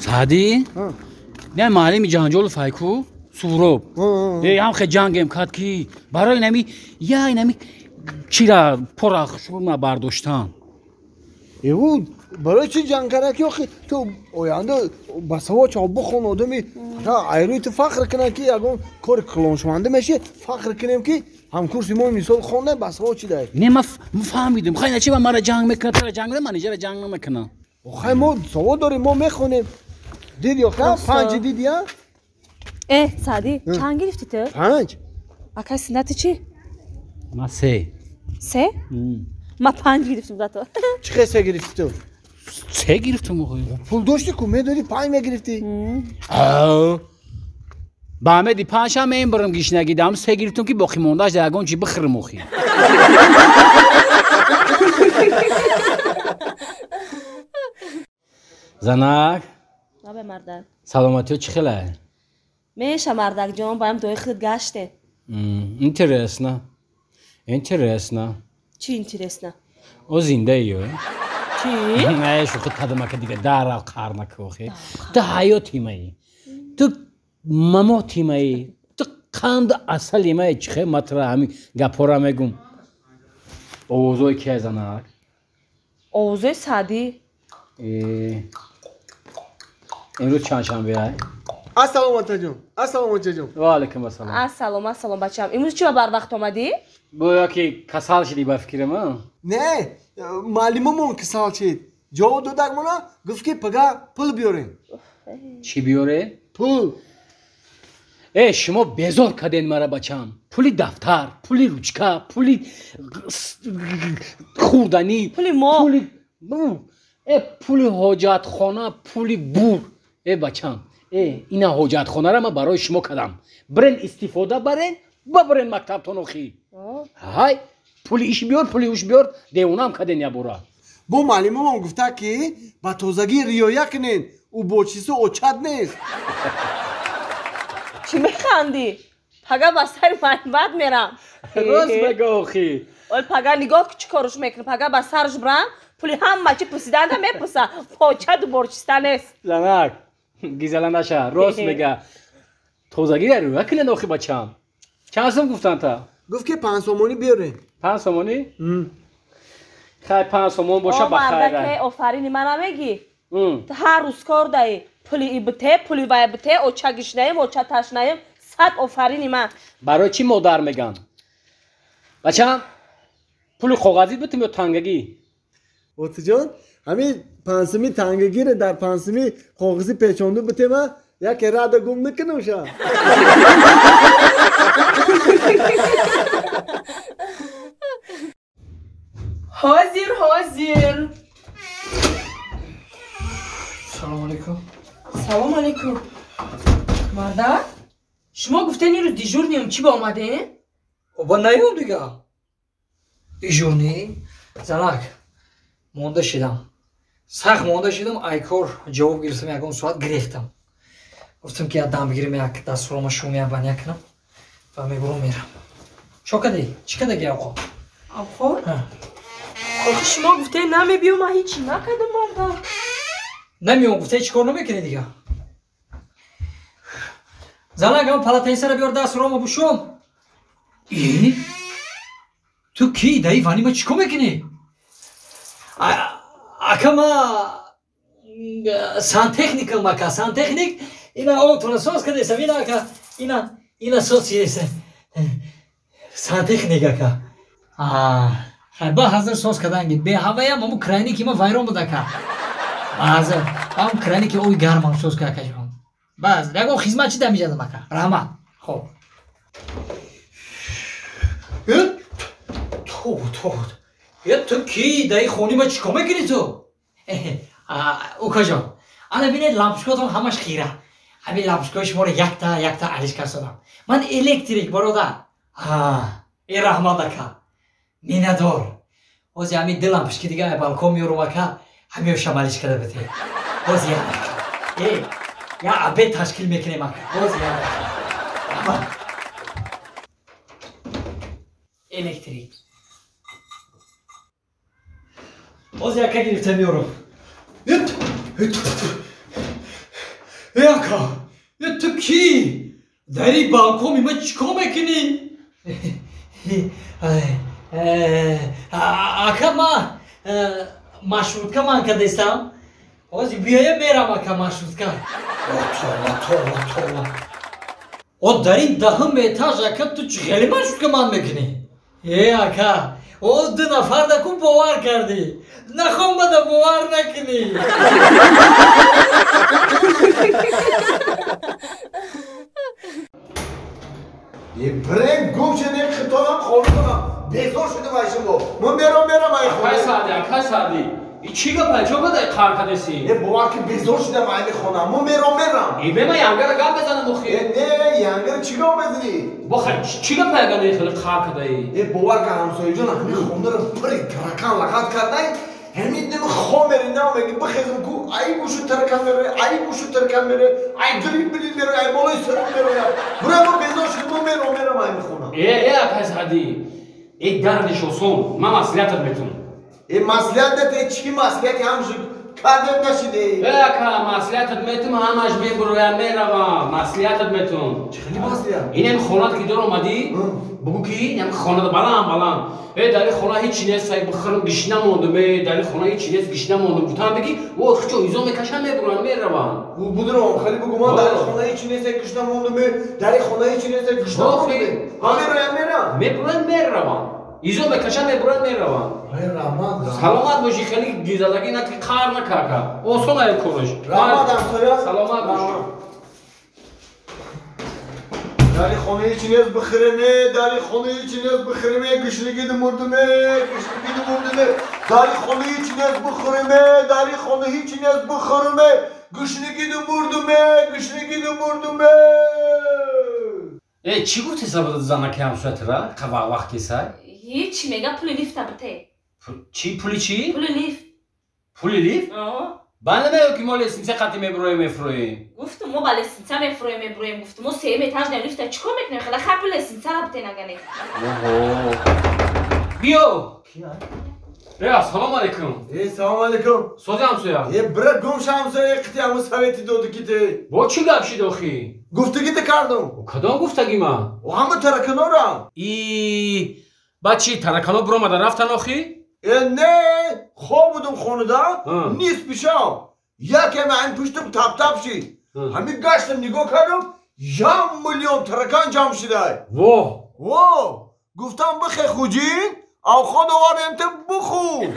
Саъдӣ? Не маълими ҷанҷолу файку Суроб. Э ҳам хе ҷангем кард ки барои нами я инами чира пора шума бардоштан. Эву барои чӣ ҷанг карда ки охи ту оянда ба савод чав бихон одами айрӯи ту фахр кунад ки ягон кори калоншаванда меши фахр кунем ки ҳамкурси мо мисол хонда ба савод чӣ дай. Не ма фаҳмидим. Хай начи мара ҷанг мекунад, тара ҷанг мекунад, манижара ҷанг намекунад. Хай мо савод дорем, мо мехонем. Дид ё ха панҷ диди я? Э, Саъдӣ, чанд гирифтӣ ту? Панҷ. Акай синати чӣ? Ма се. Се? Ма панҷ гирифтум зато. Чӣ хел се гирифтӣ ту? Се гирифтум охи. Пул дошти ку медодӣ панҷ мегирифтӣ. Ба меди панҷ ҳам мебарам гишнагӣ дам се гирифтум ки боқӣ мондааш дар ягон чӣ бихӯрам охи. Занак. Лабе мардак. Саломатиё чӣ хеле? Меша мардакҷон, ба ҳам дои худ гаште. Интересно. Интересно. Чӣ интересно? О зиндаиё. Чӣ? Не, шӯхи кадамака дига дарал қар наку охи. Ту ҳаёти маи. Ту мамоти маи. Ту қанду асали маи. Чӣ хел матра ҳамин гапҳоро мегум. Овозҳои кия занак? Овозҳои Саъдӣ. Имрӯз чандшанбе ай? Ассалому атаҷон. Ассалому атаҷон. Ва алайкум ассалом. Ассалом, ассалом бачам. Имрӯз чӣ ба барвақт омадӣ? Боя ки касал шидӣ ба фикрам, а? Не, муаллимамон касал шид. Ҷавоб додак мона гуфт ки пага пул биёрем. Чӣ биёрем? Пул. Э, шумо безор карден мара бачам. Пули дафтар, пули ручка, пули хӯрданӣ, пули мо, пули э пули ҳоҷатхона, пули бур. Э бачам, э ина ҳоҷатхонара ман барои шумо кардам. Бирен истифода барен, бабарен мактабтон охи. Ҳай, пули иш биёр, пули уш биёр, девонаам карден ябора. Бо муаллимамон гуфта ки ба тозагӣ риоя кунен, ӯ бо чизо очат нест. Чӣ механдӣ? Пага ба сари бад мерам. Рост мега охи. Ол пага нигоҳ чӣ корш мекунӣ, пага ба сарш брам, пули ҳама чӣ пурсиданда мепурса, почаду борчиста нест. Занак, гизала наша, рост мега. Тозагӣ риоя кунен охи бачам. Чанд сум гуфтан та? Гуфт ки 5 сомонӣ биёрем. 5 сомонӣ? Хай 5 сомон боша ба хайр. Офарини мана мегӣ? Ту ҳар рӯз кор даӣ. Пули и бите, пули вай бите, оча гишнаем, оча ташнаем, сад офарини ман. Барои чӣ модар меган? Бачам, пули коғазӣ битим ё тангагӣ? Отиҷон, ҳамин 5 сумӣ тангагиро дар 5 сумӣ коғазӣ печонду битема, яке рада гум накунам ша. Ҳозир, ҳозир. Салом алейкум. Салом алейкум. Мардак, шумо гуфтен ирӯз дежурнием, чӣ ба омадем? Оба наём дига. Дежурни? Занак, монда шидам. Сахт монда шидам, айкор ҷавоб гирифтам, ягон соат гирехтам. Гуфтам ки я дам бигирем, як дастурома шумия баня кунам ва мебурам мерам. Чо кади? Чӣ кадаги авқот? Авқот? Охи шумо гуфтен намебиём, ман ҳечи накардам мардак. Намеём гуфтаи чӣ кор намекунӣ дига? Занак, ам палатаисара биёр дастурома бушум. И? Ту ки? Даи вани ма чӣ кор мекунӣ? Ака ма сантехникам ака, сантехник ина отона соз кардесам, ина ака, ина ина соз чиеса. Сантехник ака. Хай ба ҳазр соз карданги. Беҳаваям аму крайники ма вайрон буд ака. Ҳазр ам крайники ои гармам соз кард ака ҷон. Баз, ягон хизмат чӣ дамиҷадам ака. Раҳмат. Хоб. Ту ту. Е ту ки? Даи хони ма чӣ кор мекунӣ ту? Укаҷон, ана бинед лампочкаотон ҳамаш хира. Ҳамин лампочкаҳои шуморо якта якта алиш кардам. Ман электрик бародар. Э раҳмат ака. Миннатдор. Ҳозир ҳамин ду лампочки дига ай балкон меёрум ака, ҳамиё шамалиш карда бите. Ҳозир як ака. Э, я обед ташкил мекунем ака. Ҳозир як ака. Раҳмат. Электрик. Ҳозир ака гирифта меёрум. Э ака, э ту кӣ? Дар ин балкоми ман чӣ кор мекунӣ? Ака, ман маршрутка ман кардестам. Ҳозир биёя мерам ака маршрутка. Това, това, това. О дар ин даҳум этаж ака ту чӣ хеле маршрутка ман мекунӣ? Э ака, о ду нафар даку бовар кардӣ. Нахомада бовар накунӣ. Бренд гум шуд, хитонам хонумам. Безор шудам ай шумо. Ман мерам ай хона. Акай Саъди, акай Саъди. И чӣ гапай? Чо кадай қар кадеси? Э бовар ки безор шудам ай хона. Ман мерам. Э бема янгара гап мезанам охи. Э не, янгара чӣ гап мезанӣ? Бо хай чӣ гапай агар хеле қар кадаи? Э бовар ки ҳамсояҷон ҳамин хонаро пури таракан лағат кардай. Ҳамин дим хомери нав меги бихезм ку ай гӯшу таракан мероя, ай гӯшу таракан мероя, ай дри били мероя, ай болои сарам мероя. Бура ман безор шудам, ман мерам ай хона. Э акай Саъди. Э дардиш осон. Ман маслиҳатат метум. Э маслиҳат нете, чӣ маслиҳати ҳамши кадем нашиде? Э ака, маслиҳатат метум, ҳамаш мебуроям, меравам. Маслиҳатат метум. Чӣ хели маслиҳат? Инем хонат ки дор омадӣ, бугӯ ки инем хонат баланд баланд. Э дар ин хона ҳеҷ нест, сай бихӯрам гишна мондум, э дар ин хона ҳеҷ нест, гишна мондум. Гуфтам бигӣ, о хичо изо мекашам, мебурам, меравам. Будурам, хеле бугӯ ман дар ин хона ҳеҷ нест, гишна мондум, дар ин хона ҳеҷ нест, гишна мондум. Ман мероям, мерам. Мебурам, меравам. Изо мекашам, мебурам, меравам. Ай раҳмат. Саломат бошӣ, хеле гизадагӣ наки қар накака. Осон ай кораш. Раҳмат ҳамсоя. Саломат бошӣ. Дар хона ҳеҷ нест бихӯреме, дар хона ҳеҷ нест бихӯреме, гушнагӣ мурдуме, гушнагӣ мурдуме. Дар хона ҳеҷ нест бихӯреме, дар хона ҳеҷ нест бихӯреме, гушнагӣ мурдуме, гушнагӣ мурдуме. Э чӣ гуфти сабади занаки ҳамсоятра? Қава вақти сай? Ҳеҷ мега пули лифта бите. Чӣ пули чӣ? Пули лифт. Пули лифт? Ба намеё ки мо лестница қати мебуроем мефуроем. Гуфтум мо ба лестница мефуроем мебуроем. Гуфтум мо сеюм этаж на лифта чӣ кор мекунем? Хела хай пули лестницара бите нагане. Оҳо. Биё. Э ассалому алайкум. Э салому алайкум. Сози ҳамсоя. Э бира гум ша ҳамсоя қити ҳамун совети доди ки те. Бо чӣ гап шид охи? Гуфтагита кардум. Кадом гуфтаги ман? Ҳама тараканора. И баъд чӣ таракано буромада рафтан охи? Э не, хоб будум хонада, нист бишав. Якем ҳамин пуштум таптап шид. Ҳамин гаштам нигоҳ кардам, як миллион таракан ҷамъ шидай. Во! Во! Гуфтам бихе хуҷин, авход овардем те бухӯр.